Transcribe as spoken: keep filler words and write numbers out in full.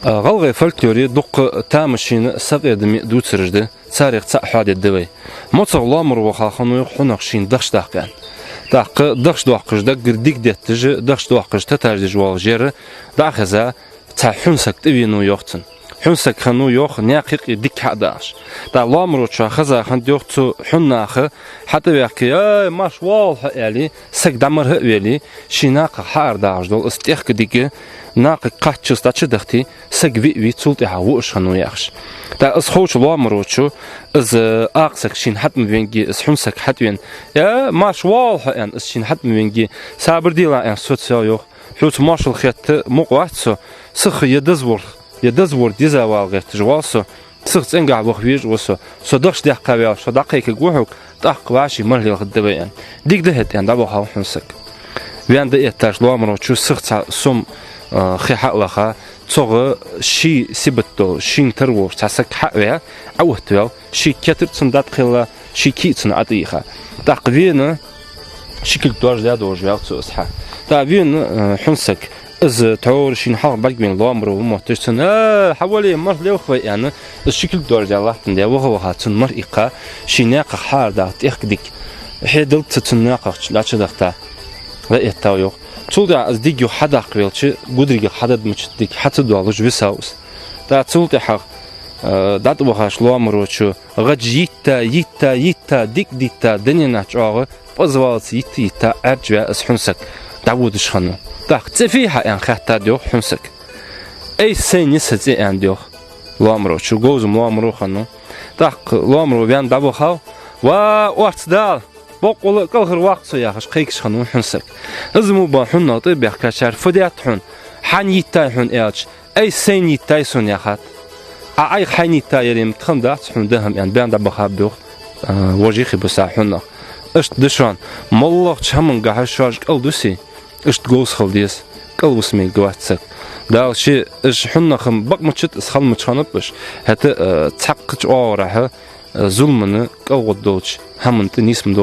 А, гӀалгӀай фольклоре дуккха тамашийна, сакъердаме дувцараш да, царех цаӀ хьоадергда вай. МоцагӀа лоамаро ваха хиннав йоах хьунагӀа шийна дахча даккха аьнна. ТӀаккха дахча доаккхаш, даггара дика детташ, дахча доаккхаш, таташ деш волаш ер дӀа а хеза, цхьа хьун саг тӀавенав йоах цунна. Хьун саг хиннав йоах наькха юкъе дика хьа а дагӀаш. ТӀаккха лоамарочоа хеза хиннад йоах цу хьун наха, хьатӀаваьхке: «Ай, марша воагӀалва хьо», — аьле, саг дӀа мархӀа а веле, ший накхах хьаарадагӀаш дола из тӀехка диг накхага кхаччалца дӀачудахийте, саг виъ вий, цул тӀехьагӀа вуаш хиннав яхаш. ТӀаккха из ховча лоамарочо, из акха саг шийна хьатӀавенге, из хьун саг хьатӀавена: «Э, марша воагӀалва хьо», — аьнна, из шийна хьатӀавенге, «Сабар делахь, — аьнна, — со цо йоах. Хьоца моаршал хетта мукъа вац со, сиха е дазавар, е дазавар деза вала гӀерташ вал со, сиха цӀенгахьа ваха везаш ва со, со дахча даьккха ваьлча, со дӀакхайкаргва хьога, тӀаккха вӀаший мархӀа лелхаргда вай», — аьнна. «Дика да хӀаьта», — аьнна, дӀавахав хьун саг. Ваьнна дӀаэттача лоамарочо сиха цхьа сом, а, хи хьа а лаха, цогӀа ший сибат дола, шийна тара волаш цхьа саг хьа а ваь, Ӏооттаваьв, ший кетар цунна дӀатӀакхелла, ший кий цунна ӀотӀайийха. ТӀаккха вена ши кулг доаржадаь долаш ваьв цо из хьа. ТӀаккха вена, э, хьун саг, из тхьовра шийна хьалха бӀаргавайна лоамаро ва мотташ цунна: «Э, хьавола, мархӀа лелха вай», — аьнна, из ши кулг доаржадаь латтандаь, ваха-ваха цунна мархӀа иккха, ший наькхах хьаарадагӀа тӀехка диг хьедалца цун накхах дӀачудахийта, дӀаэттав йоах. Цул тӀехьагӀа из диг юха хьадаккха велча, гудригах хьададмача диг хьа ца доаллаш висав из. ТӀаккха цул тӀехьагӀа, э, дӀатӀавахача лоамарочо гӀадж йитта, йитта, йитта, дика дитта, дунен чу чӀоагӀа пӀаза валлалца йитта-йитта Ӏаьржаваь из хьун саг дӀаводаш хиннав. ТӀаккха: «ЦӀи фу я хьа?» — аьнна, хаьттад йоах хьун саг. «Ай, сайна я са цӀи», — аьннад йоах лоамарочо, говза-м лоамаро хиннав. ТӀаккха лоамаро ваьнна дӀавахав: «Ва, орц дала, боккъала а кӀалхарваккха со», — яхаш, кхайкаш хиннав хьун саг. Из мо баь хьунагӀа тӀа а баьхкачар: «Фу даьд хьона? Хьайна йиттай хьона?» — аьлча: «Ай, сайна йиттай сона», — яхад. «Ӏа Ӏайха хьайна йиттай яле-м тхона дац хьона да хӀама», — аьнна, баьнна дӀабахаб йоах, а, вожий хи бусахь хьунагӀа. Иштта да шоана, моллагӀча хӀамангахьа шоаш кӀал дусе, иштта говза хила деза, кӀалвуса мегаргвац саг. Дала ше, уж хьуннахам бакъ мачат из хала мача хиннаб уж, хӀаьта, а, цхьаккхача оагӀорахьа, а, зулама кӀалгӀа долча хӀаман тӀа нийса ма долда.